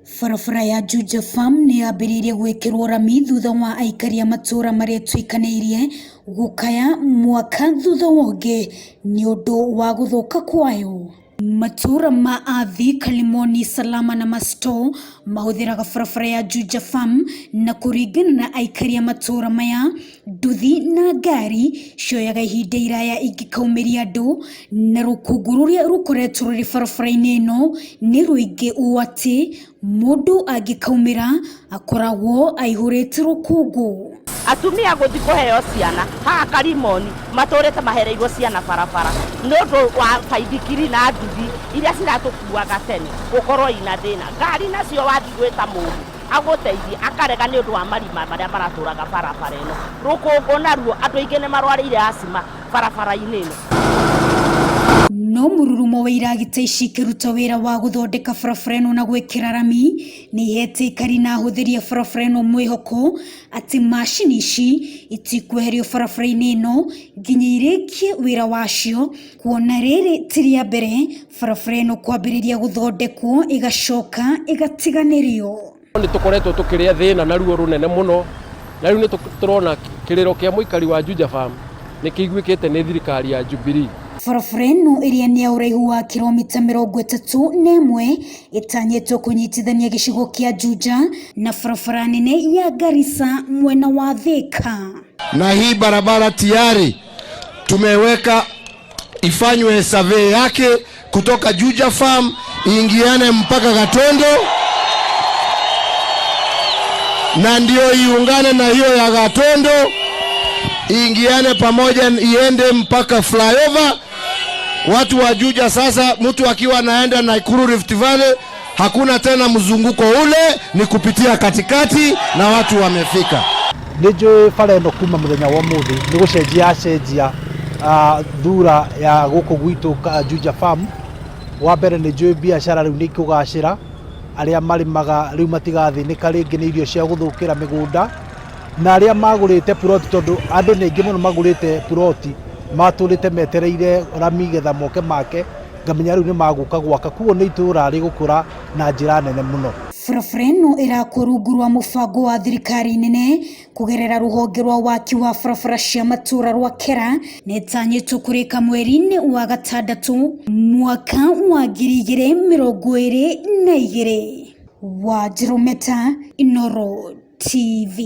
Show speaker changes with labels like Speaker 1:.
Speaker 1: Barabara ya Juja Farm nĩ yambĩrĩirie gwĩkĩrwo rami thutha wa aikari a matũũra marĩa ĩtuĩkanĩirie gũkaya mwaka thutha wa ũngĩ nĩ ũndũ wa gũthũka kwayo. Matũũra ma Athi, Kalimoni, Salama na Masto mahũthĩraga barabara ya Juja Farm na kũringana na aikari a matũũra maya, nduthi na ngari cioyaga ihinda iraya ingĩkaumĩria andũ na rũkũngũ rũrĩa rũkoretwo rũrĩ barabara-inĩ ĩno nĩ rũingĩ ũũ atĩ mũndũ angĩkaumĩra akoragwo aihũrĩte rũkũngũ.
Speaker 2: Atumia gũthiĩ kũheo ciana haha Karimoni matũrĩte mahereirwo ciana barabara nĩ ũndũ wa baithikiri na nduthi iria ciratũkuaga tene gũkorwo ina thĩna. Ngari nacio wathiĩ gwĩta mũndũ agũteithie akarega nĩ ũndũ wa marima marĩa maratũraga barabara ĩno. Rũkũngũ naruo andũ aingĩ nĩ marwarĩire asthma barabara-inĩ ĩno.
Speaker 1: No mũrurumo wa iragita ici ikĩruta wĩra wa gũthondeka barabara ĩno na gwĩkĩra rami nĩ ihete aikari na ahũthĩri a barabara ĩno mwĩhoko atĩ macini ici itikweherio barabara-inĩ ĩno nginya irĩkie wĩra wacio kuona rĩrĩ ti rĩa mbere barabara ĩno kwambĩrĩria gũthondekwo ĩgacoka ĩgatiganĩrio.
Speaker 3: Nĩ tũkoretwo tũkĩrĩa thĩna na ruo rũnene mũno na rĩu nĩ tũrona kĩrĩro kĩa mũikari wa Juja Farm nĩ kĩiguĩkĩte nĩ thirikari ya Jubilee.
Speaker 1: Barabara ĩno ĩrĩa nĩ ya ũraihu wa kiromita 31 ĩtanyĩtwo kũnyitithania gĩcigo kĩa Juja na barabara nene ya Garissa mwena wa Thika.
Speaker 4: Na hii barabara tayari tumeweka ifanywe survey yake kutoka Juja Farm iingiane mpaka Gatondo na ndio iungane na hiyo ya Gatondo iingiane pamoja iende mpaka flyover. Watu wa Juja sasa, mtu akiwa anaenda Nakuru Rift Valley hakuna tena mzunguko ule, ni kupitia katikati na watu wamefika.
Speaker 5: Nĩ njũĩ bara ĩno kuma mũthenya wa ũmũthĩ nĩ gũcenjia yacenjia thura ya gũkũ gwitũ Juja Farm. Wa mbere nĩ njũĩ biacara rĩu nĩ ikũgacĩra, arĩa marĩmaga rĩu matigathĩnĩka rĩngĩ nĩ irio cia gũthũkĩra mĩgũnda, na arĩa magũrĩte plot tondũ andũ nĩ aingĩ mũno magũrĩte plot matũrĩte metereire rami getha moke make, ngamenya rĩu nĩ magũka gwaka, koguo nĩ itũra rĩgũkũra na njĩra nene mũno.
Speaker 1: Barabara ĩno ĩrakwo rungu rwa mũbango wa thirikari nene kũgerera rũhonge rwa waki wa barabara cia matũũra rwa KERA na ĩtanyĩtwo kũrĩka mweri-inĩ wa gatandatũ mwaka wa 2022. Wanjirũ Meta, Inooro TV.